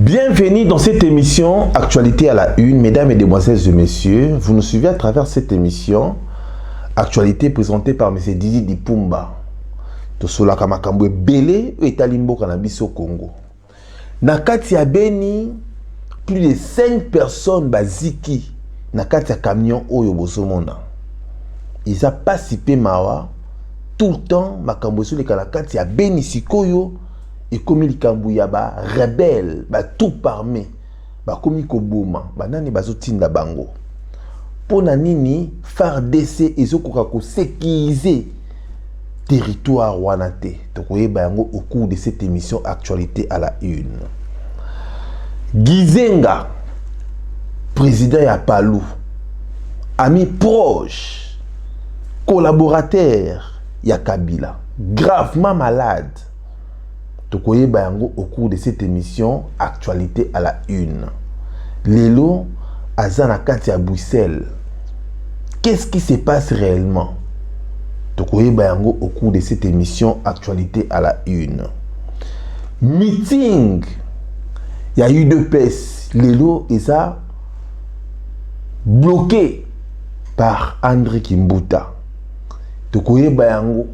Bienvenue dans cette émission Actualité à la une, mesdames et demoiselles et messieurs. Vous nous suivez à travers cette émission Actualité présentée par M. Didi Dipumba. Tosolaka makambo ebele oyo etali mboka na biso Congo. Na kati ya Beni, plus de 5 personnes baziki na kati ya camion oyo bozomona. Eza pasi pe mawa tout le temps makambo ezoleka na kati ya Beni sikoyo ekomi likambo ya ba rebelle, ba troupes armées bakomi koboma banani bazotinda bango. Mpo na nini FARDC ezokoka kosécuriser territoire wana te? Tokoyeba yango au cours de cette émission Actualité à la une. Gizenga, président ya Palu, ami proche, collaborateur ya Kabila, gravement malade. Tokoyeba yango au cours de cette émission Actualité à la une. Lelo aza na kati ya Bruxelles. Qu'est-ce qui se passe réellement? Tokoyeba yango au cours de cette émission Actualité à la une. Meeting ya UDPS lelo eza bloqué par André Kimbuta. Tokoyeba yango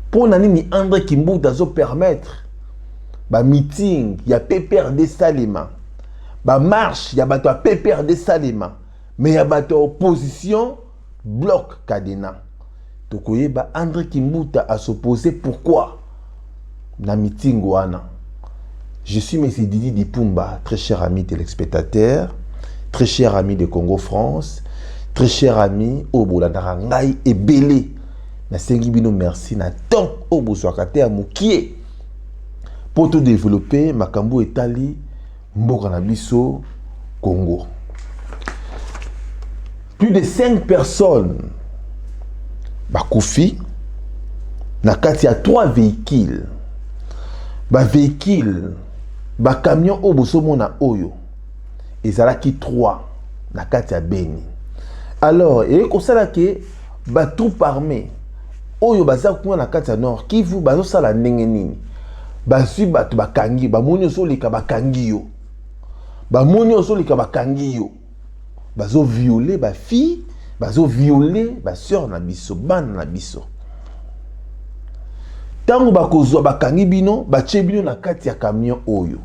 mpo na nini André Kimbuta azo permettre ba meeting ya PPRD salema, ba marche ya bato ya PPRD salema, mais ya bato ya opposition bloc cadenas. Tokoyeba André Kimbuta as'oppose pourquoi na meeting wana. Je suis M. Didi Dipumba, très cher ami téléspectateur, très cher ami de Congo France, très cher ami oyo bolandaka ngai ebele. Nasengi bino merci na temps oyo bozwaka te ya mokie mpo todévelopper makambo etali mboka na biso Congo. Plus de 5 personnes bakufi na kati ya 3 véhicules. Bavéhicule, bacamion oyo bozomona oyo ezalaki 3 na kati ya Beni. Alors eye kosala ke batroupe armée oyo baza kuna na kati ya Nord Kivu bazosala ndenge nini? Bazwi bato, bakangi, bamoni ozoleka, bakangi yo, bamoni ozoleka, bakangi yo, bazoviole bafille, bazoviole basœur na biso, bana na biso. Ntango bakozwa, bakangi bino, batie bino na kati ya camion oyo,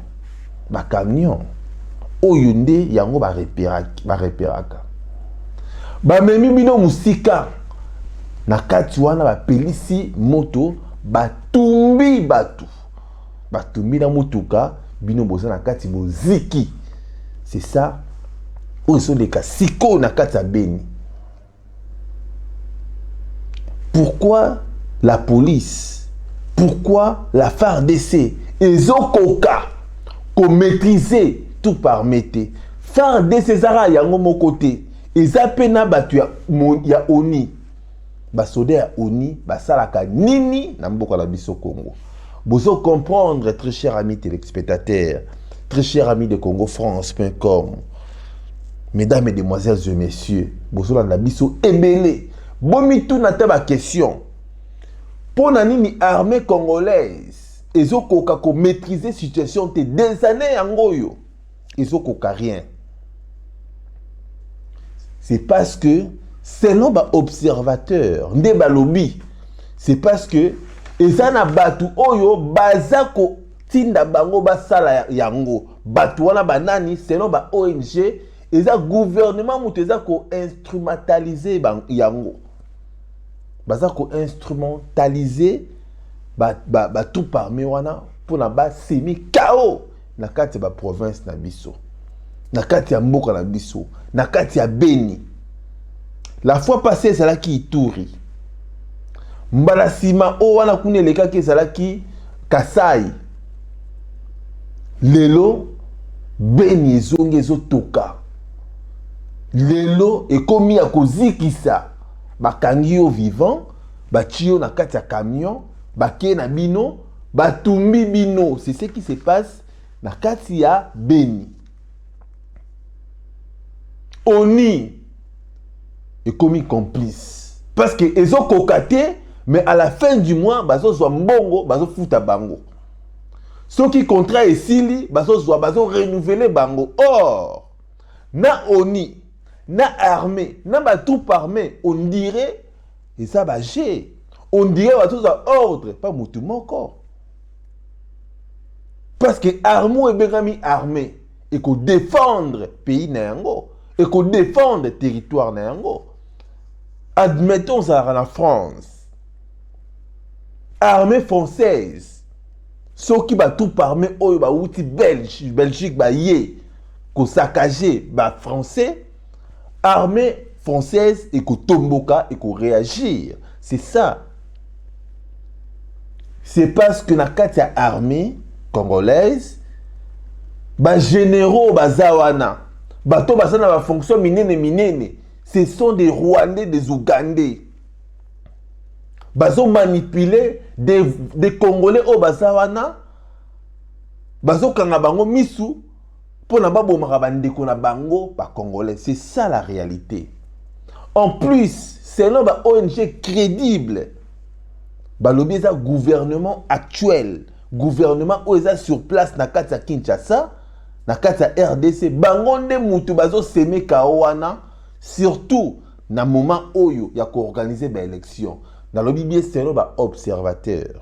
bacamion oyo nde yango barepéraka, bamemi bino mosika. Na kati wana bapelisi moto, batumbi bato, batumbi na motuka, bino boza na kati, boziki. C'est ça oyo ezoleka sikoyo na kati ya Beni. Pourquoi la police, pourquoi la FARDC ezokoka komaîtriser troupe armée te? FARDC ezaka yango moko te, eza mpe na bato ya ONU. Basoda ya ONU basalaka nini na mboka na biso Congo? Bozo comprendre, très cher ami téléspectateur, très cher ami de congofrance.com, mesdames et demoiselles et messieurs, bozolanda biso ebele, bomituna te baquestion: mpo na nini armée congolaise ezokoka komaîtriser situation te? Des années yango oyo ezokoka rien. C'est parce que selon baobservateur nde balobi, c'est parce que eza na bato oyo baza kotinda bango basala yango. Bato wana banani? Selon ba ONG, eza gouvernement moto eza koinstrumentaliser yango, baza koinstrumentaliser batroupe ba armée wana mpona basemer chaos na kati ya baprovince na biso, na kati ya mboka na biso, na kati ya Beni. La fois passée ezalaki Ituri, mbala nsima oyo wana kuna elekaki ezalaki Kasai, lelo Beni ezongi, ezotoka. Lelo ekomi ya kozikisa. Bakangi yo vivant, batie yo na kati ya camion, bakei na bino, batumbi bino. C'est ce qui se passe na kati ya Beni. ONU ekomi complice parce que ezokoka te, mais à la fin du mois bazozwa mbongo, bazofuta bango. Soki contrat esili, bazozwa, bazo-renouveler bango. Or na ONU, na armée, na batroupe armée, on dirait eza baje, on dirait bazozwa ordre pa motu moko, parce que armée oyo ebengami armée ekodéfendre pays na yango, ekodéfendre territoire na yango. Admettons, ozalaka na France, armée française, soki batroupe armée oyo bawuti Belgique baye kosaccager bafrançais, armée française ekotomboka, ekoréagir. C'est ça. C'est parce que na kati ya armée congolaise, bagénéraux baza wana, bato baza na bafonction minene minene, ce sont des Rwandais, des Ougandais. Bazomanipuler des Congolais oyo baza wana, bazokanga bango misu mpona babomaka bandeko na bango bacongolais. C'est ça la réalité. En plus, selon ba ONG crédible, balobi eza gouvernement actuel, gouvernement oyo eza sur place na kati ya Kinshasa, na kati ya RDC, bango nde mutu bazosemer chaos wana, surtout na moment oyo ya koorganiser baélection. Nalobi bien, selon baobservateur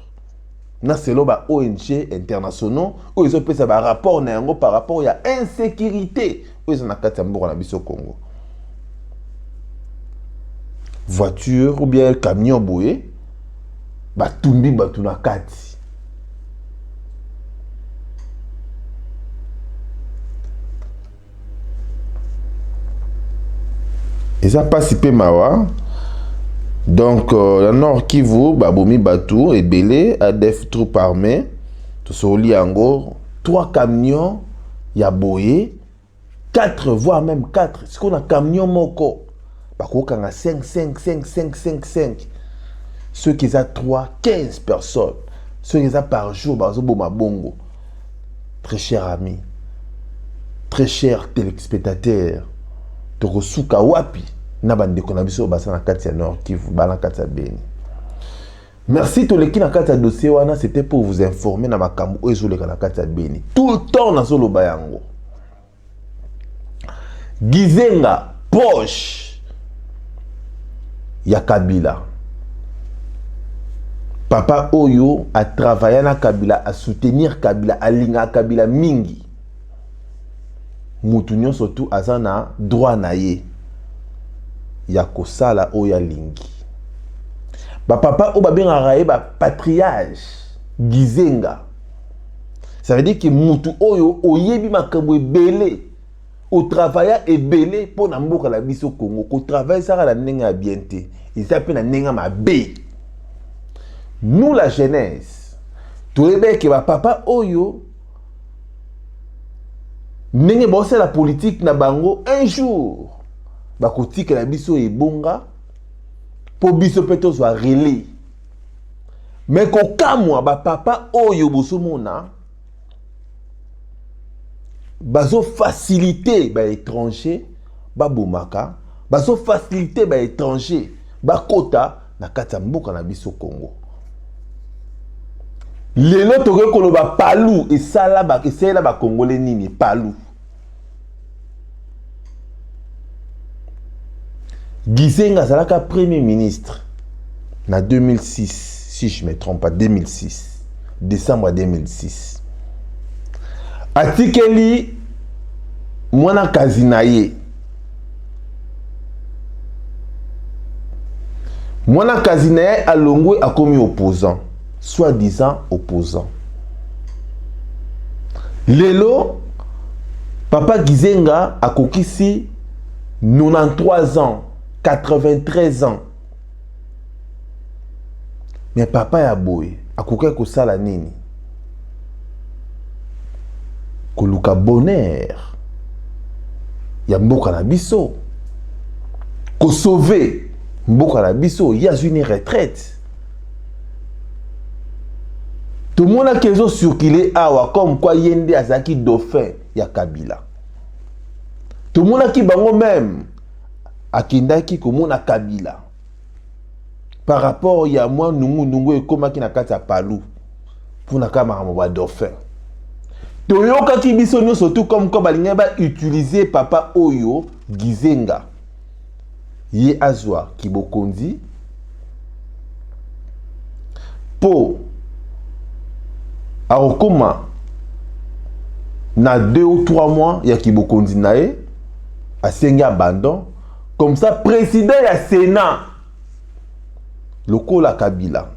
na selon ba ONG internationaux oyo ezopesa barapport na yango par rapport ya insécurité oyo eza na kati ya mboka na biso Congo. Voiture ou bien camion boye, batumbi bato na kati. Eza mpasi mpe mawa. Donc na Nord Kivu babomi bato ebele, ADF, troupe armée. Tosoli yango, 3 camions ya boye, 4, voire même 4. Sikoyo na camion moko bakokanga 5, 5, 5, 5, 5, 5. Soki eza 3, 15 personnes. Soki eza par jour bazoboma bongo. Très cher ami, très cher téléspectateur, tokosuka wapi na bandeko na biso oyo baza na kati ya Nord Kivu, bana kati ya Beni? Merci. Toleki na kati ya dossier wana, c'était pour vous informer na makambo oyo ezoleka na kati ya Beni. Tout le temps nazoloba yango. Gizenga, proche ya Kabila, papa oyo atravailla na Kabila, asoutenir Kabila, alingaka Kabila mingi. Mutu nyonso tu aza na droit na ye ya kosala oyo alingi. Bapapa oyo babengaka ye bapatriarche Gizenga, ça veut dire que mutu oyo oyebi makambo ebele, otravailla ebele mpo na mboka na biso Congo. Kotravaille ezaka na ndenge ya bien te, eza mpe na ndenge ya mabe. Nous, la jeunesse, toyebi eke bapapa oyo, ndenge baosala politike na bango, un jour bakotikela biso ebonga mpo biso mpe tozwa relais. Me kokamwa, bapapa oyo bozomona bazofaciliter baétranger babomaka, bazofaciliter baétranger bakota na kati ya mboka na biso Congo. Lelo tokoki koloba PALU esala, esalela bakongole nini? PALU, Gizenga azalaka premier ministre na 2006, si je me trompe pas, 2006, décembre 2006. Atikeli mwana kazi na ye. Mwana kazi na ye alongwe, akomi opposant, soi-disant opposant. Lelo papa Gizenga akokisi 93 ans, 93 ans. Mais papa ya boye akokaki kosala nini? Koluka bonheur ya mboka na biso, kosauver mboka na biso. Ye azwi ni retraite. Tomonaki ezocirculer awa comme quoi ye nde azalaki dauphin ya Kabila. Tomonaki bango même akendaki komona Kabila par rapport ya mwa nungunungu ekomaki na kati ya PALU mpona kaka makambo ba dauphin. Toyokaki biso nyonso tout comme quoi balingaki bautiliser papa oyo Gizenga, ye azwa kibokonzi mpo akokoma na 2 ou 3 mois ya kibokonzi na ye, asengi abandon. Comme ça, président ya Sénat lokola Kabila,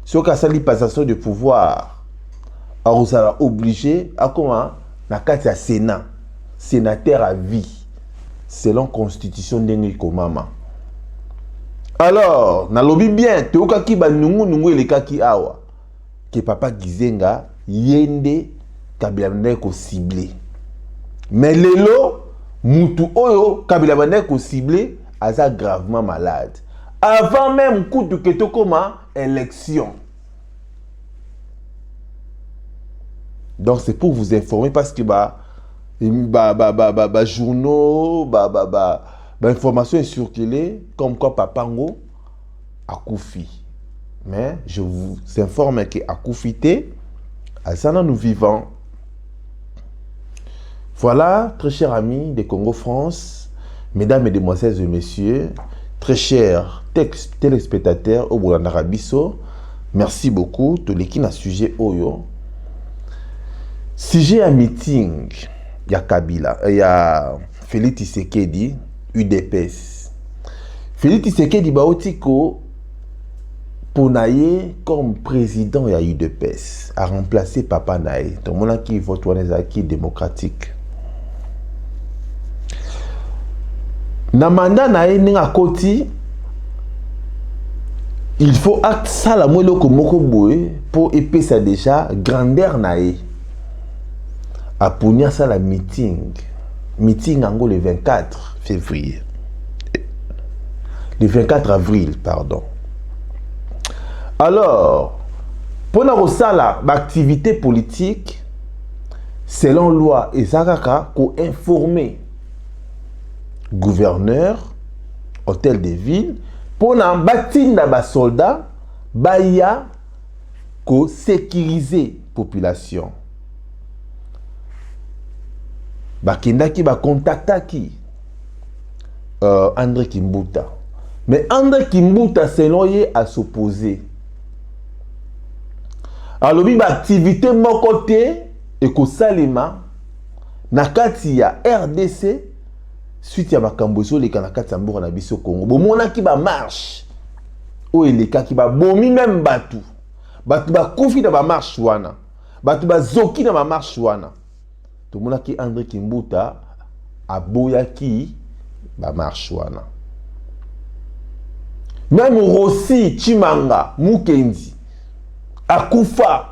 soki asali passation de pouvoir, akozala obligé akoma na kati ya Sénat, sénateur à vie, selon constitution ndenge ekomama. Alors nalobi bien, toyokaki banungunungu elekaki awa ke papa Gizenga, ye nde Kabila bandaki kocibler. Mais lelo, mutu oyo Kabila bandaki kocibler aza gravement malade avant même kutu ke tokóma élection. Donc c'est pour vous informer, parce que ba journaux, ba information ecirculé comme quoi papa ngo akufi. Mais je vous informe ke akufi te, aza nanu vivant. Voilà, très chers amis de Congo France, mesdames, mesdemoiselles et messieurs, très chers téléspectateurs oyo bolandaka biso, merci beaucoup. Toleki na sujet oyo, sujet ya meeting ya Kabila, ya Félix Tshisekedi, UDPS. Félix Tshisekedi bauti ko mpona ye comme président ya UDPS, aremplace papa na ye. Tomonaki vote wana ezalaki démocratique. Na mandat na ye, ndenge akoti, il faut asala mwa eloko moko boye mpo epesa déjà grandeur na ye. Aponi asala meeting. Meeting yango le 24 février, le 24 avril, pardon. Alors, mpona kosala baactivité politique, selon loi, eza kaka koinformer gouverneur, hôtel de ville, mpona batinda basoldat baya kosécuriser population. Bakendaki, bakontaktaki André Kimbuta, mais André Kimbuta, selon ye, as'oppose. Alobi baactivité moko te ekosalema na kati ya RDC suite ya makambo ezoleka na kati ya mboka na biso Congo. Bomonaki bamarche oyo elekaki, babomi même bato, bato bakufi na bamarche wana, bato bazoki na bamarche wana. Tomonaki André Kimbuta aboyaki bamarche wana. Même Rossy Tshimanga Mukendi akufa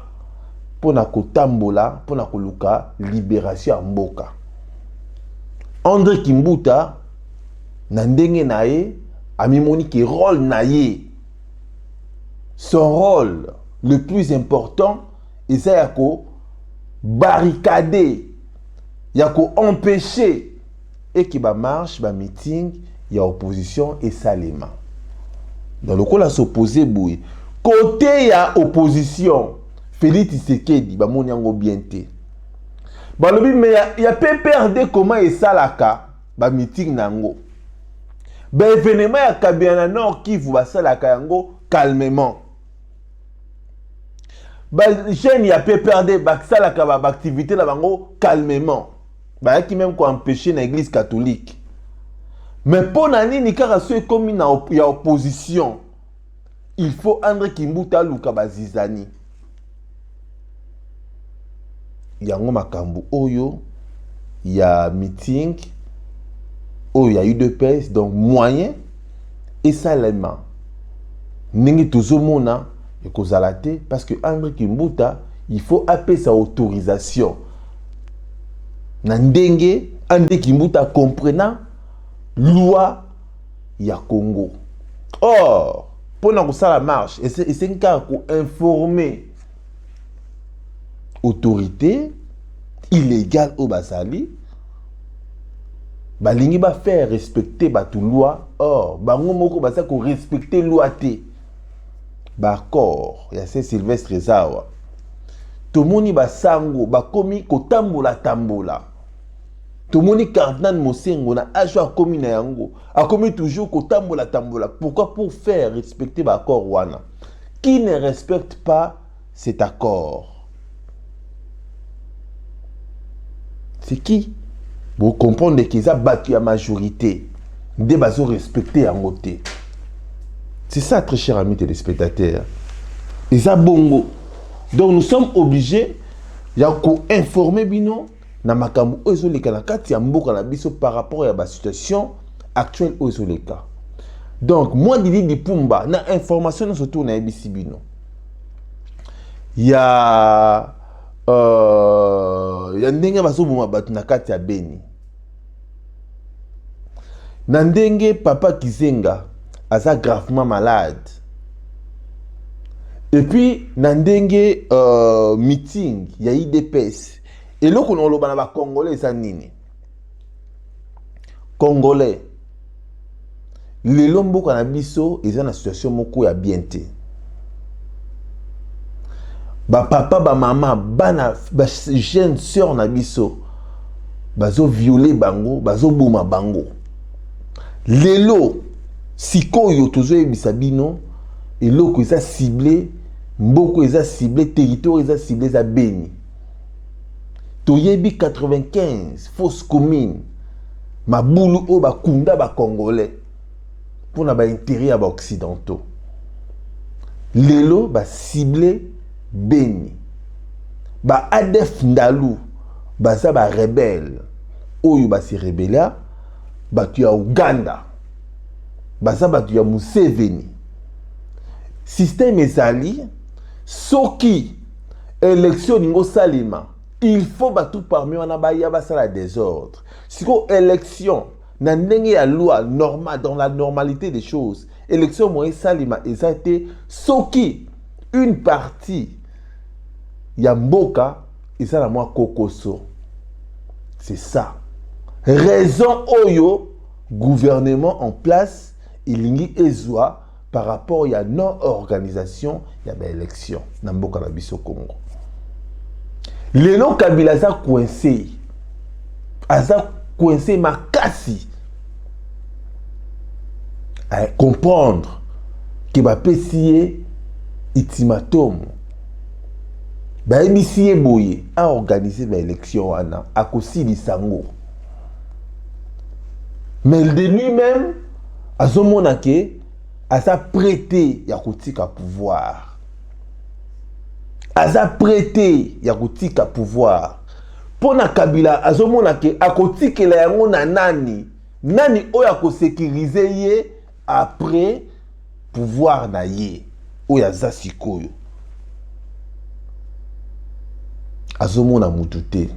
mpona kotambola, mpona koluka libération ya mboka. André Kimbuta, na ndenge na ye, amimoni ke rôle na ye, son rôle le plus important eza ya kobarricade, ya koempêcher eke bamarche, bameeting ya opposition esalema. Donc lokola s'oppose boye, côté ya opposition, Félix Tshisekedi, bamoni yango bien te. Balobi me ya PPRD, koma esalaka bameeting na yango, baévénement ya Kabila na Nord Kivu, basalaka yango calmement. Bajeune ya PPRD basalaka baactivité na bango calmement, bayaki même koempêcher na église catholique. Mais mpo na nini kaka so ekomi na ya opposition, il faut André Kimbuta aluka bazizani yango? Makambo oyo ya meeting oyo ya UDPS, donc moyen esalema ndenge tozomona ekozala te, parce que André Kimbuta, il faut apesa autorisation. Na ndenge André Kimbuta comprena loi ya Congo, or mpona kosala marche, esengi kaka koinformer autorité illégale oyo bazali, balingi bafaire respecter bato loi. Or bango moko baza korespecter loi te. Baaccord ya Saint Sylvestre eza awa. Tomoni basango bakomi kotambola tambola. Tomoni cardinal Mosengo na age oyo akomi na yango, akomi toujours kotambola tambola. Pourquoi? Pour faire respecter ba accord wana. Qui ne respecte pas cet accord? C'est qui? Vous comprenez que eza bato ya majorité nde bazo respecter yango te. C'est ça, très cher ami téléspectateur. Eza bongo. Donc nous sommes obligés ya ko-informer bino na makambo oyo ezoleka na kati ya mboka na biso par rapport ya ba situation actuelle oyo ezoleka. Donc moi Didi Dipumba na information nyonso to nayebisi bino ya ya ndenge bazoboma bato na kati ya Beni, na ndenge papa Kizenga aza gravement malade, et puis na ndenge meeting ya UDPS. Eloko na oloba na bacongolais eza nini? Congolais, lelo mboka na biso eza na situation moko ya bien te. Bapapa, bamama, bana, bajeune sœur na biso bazoviole bango, bazoboma bango. Lelo sikoyo tozoyebisa bino eloko eza ciblé, mboka eza ciblé, territoire eza ciblé, eza Beni. Toyebi 95 fosse commune, mabulu oyo bakunda bacongolais mpona baintérêt ya baoccidentaux. Lelo bacible Beni. Ba ADF Ndalu baza barebele oyo basi rebelia, bato ya Uganda, baza bato ya Museveni. Système ezali, soki élection olingi osalema, il faut bato parmi wana baya basala désordre. Sikoyo élection na ndenge ya loi normale, dans la normalité des choses, élection moyen esalema eza te soki une partie ya mboka eza na mwa kokoso. C'est ça raison oyo gouvernement en place elingi ezwa par rapport ya non organisation ya baélection na mboka na biso Congo. Lelo Kabila aza coincé, aza coincé makasi. Comprendre ke bapesi ye ultimatum, bayebisi ye boye aorganize baélection wana, akosilisa yango. Mais de lui-même azomona ke aza prêt te ya kotika pouvoir, aza prêt te ya kotika pouvoir. Mpo na Kabila azomona ke akotikela yango na nani? Nani oyo akosécurize ye après pouvoir na ye oyo aza sikoyo? Azomona mutu te.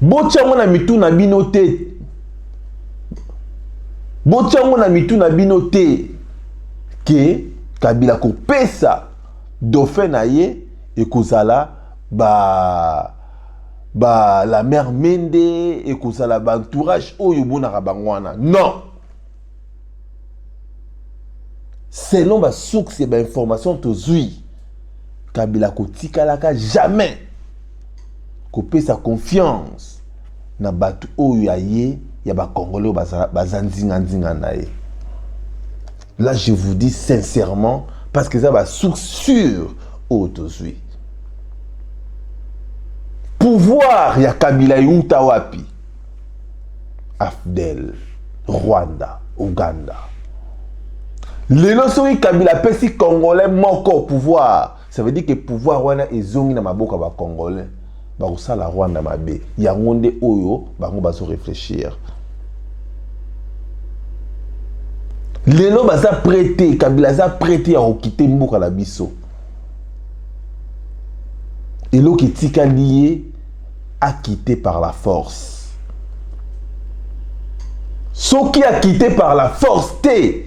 Botia yango na mitu na bino te, botia yango na mitu na bino te ke Kabila kopesa dauphin na ye ekozala ba la mère Mende, ekozala ba entourage oyo omonaka bango wana. Non, selon basource ya bainformation tozwi, Kabila kotikalaka jamais kopesa confiance na bato oyo ya ye, ya bacongolais oyo baza nzinga-nzinga na ye. Là je vous dis sincèrement, parce que eza basource sûre oyo tozwi. Pouvoir ya Kabila euta wapi? AFDL, Rwanda, Uganda. Lelo soki Kabila apesi congolais moko pouvoir, ça veut dire que pouvoir wana ezongi na maboko ya bacongolais, bakosala Rwanda mabe. Yango nde oyo bango bazoréfléchir lelo. Baza prêt te, Kabila aza prêt te ya kokite mboka na biso. Eloko etikali ye, akite par la force. Soki akite par la force te,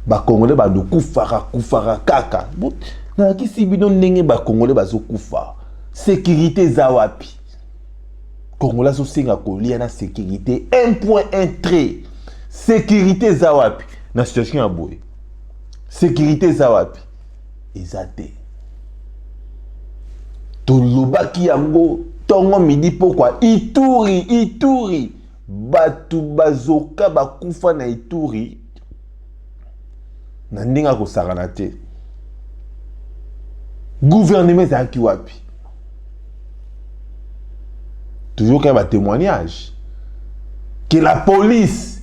bacongolais bandokufaka kufaka kaka. Nalakisi bino ndenge bacongolais bazokufa. Sécurité eza wapi? Congolais azosenga kolia na sécurité, 1.1 trait. Sécurité eza wapi na situation ya boye? Sécurité eza wapi? Eza te. Tolobaki yango ntongo midi pokwa, Ituri, Ituri, bato bazoka bakufa na Ituri na ndenge ya kosakana te. Gouvernement ezalaki wapi? Toyokaki ba témoignage que la police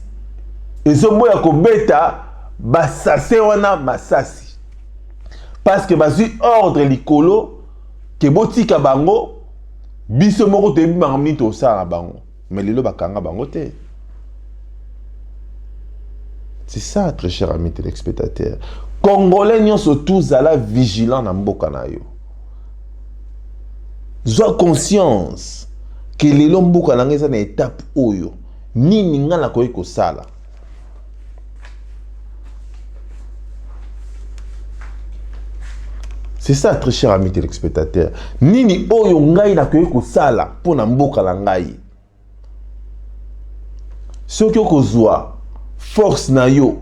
ezoboya kobeta basase wana masasi parce que bazwi ordre likolo ke botika bango, biso moko toyebi makambo nini tosala na bango. Mais lelo bakanga bango te. C'est ça, très cher ami téléspectateur congolais nyonso, tozala vigilant na mboka na yo. Zwa conscience ke lelo mboka na ngai eza na étape oyo, nini ngai nakoki kosala? C'est ça, très cher ami téléspectateur, nini oyo ngai nakoki kosala mpo na mboka na ngai? Soki okozwa force na yo,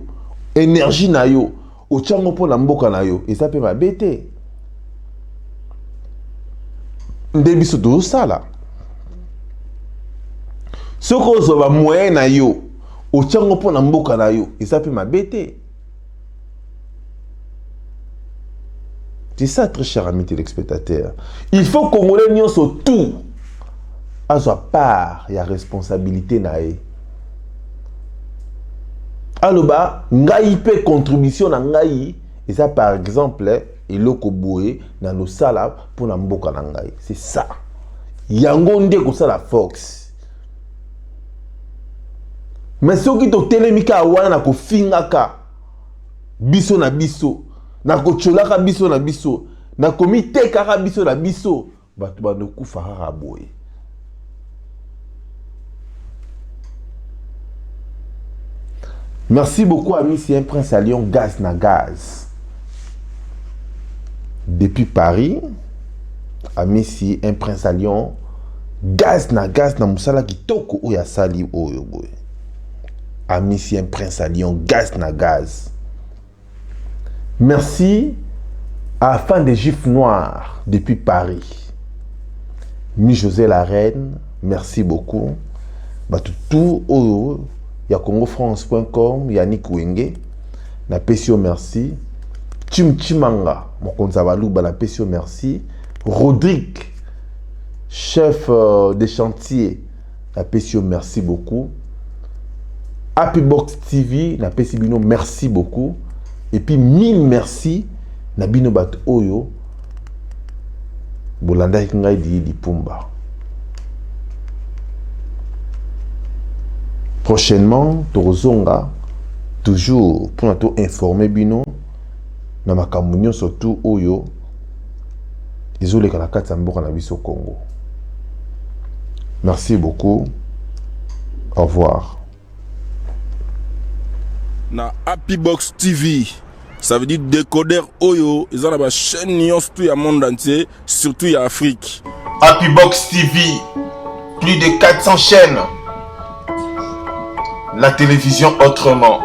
énergie na yo, otyango mpo na mboka na yo, eza mpe mabe te. Nde biso tozosala. Soki ozwa bamoyen na yo, otyango mpo na mboka na yo, eza mpe mabe te. C'est ça, très cher ami téléspectateur, il faut Congolais nyonso tout azwa part ya responsabilité na ye, aloba: ngai mpe contribution na ngai eza par exemple eloko boye na losala mpona mboka na ngai. C'est ça, yango nde kosala force. Mais soki totelemi kaka wana na kofingaka biso na biso, na kotiolaka biso na biso, na komitekaka biso na biso, bato bandokufa kaka boye. Merci beaucoup, ami. C'est un prince à Lyon, gaz na gaz. Depuis Paris, ami, si un prince à Lyon, gaz na gaz na mosala kitoko oyo asali oyo boye. Ami, si un prince à Lyon, gaz na gaz. Merci à fin des Juifs noirs depuis Paris. Mi José la Reine, merci beaucoup. Bato tout oyo ya congofrance.com, Yannick Wenge, napesi yo merci. Chim Chimanga, mokonzi ya baluba, napesi yo merci. Rodrigue, chef de chantier, napesi yo merci beaucoup. Happy Box TV, napesi bino merci beaucoup. Et puis mille merci na bino bato oyo bolandaki ngai Didi Dipumba. Prochainement tokozonga toujours mpona to informer bino na makambo nyonso tu oyo ezoleka na kati ya mboka na biso Congo. Merci beaucoup, au revoir. Na Happy Box TV, ça veut dire décodeur oyo eza na ba chaîne nyonso tout ya monde entier, surtout ya Afrique. Happy Box TV, plus de 400 chaînes. La télévision autrement.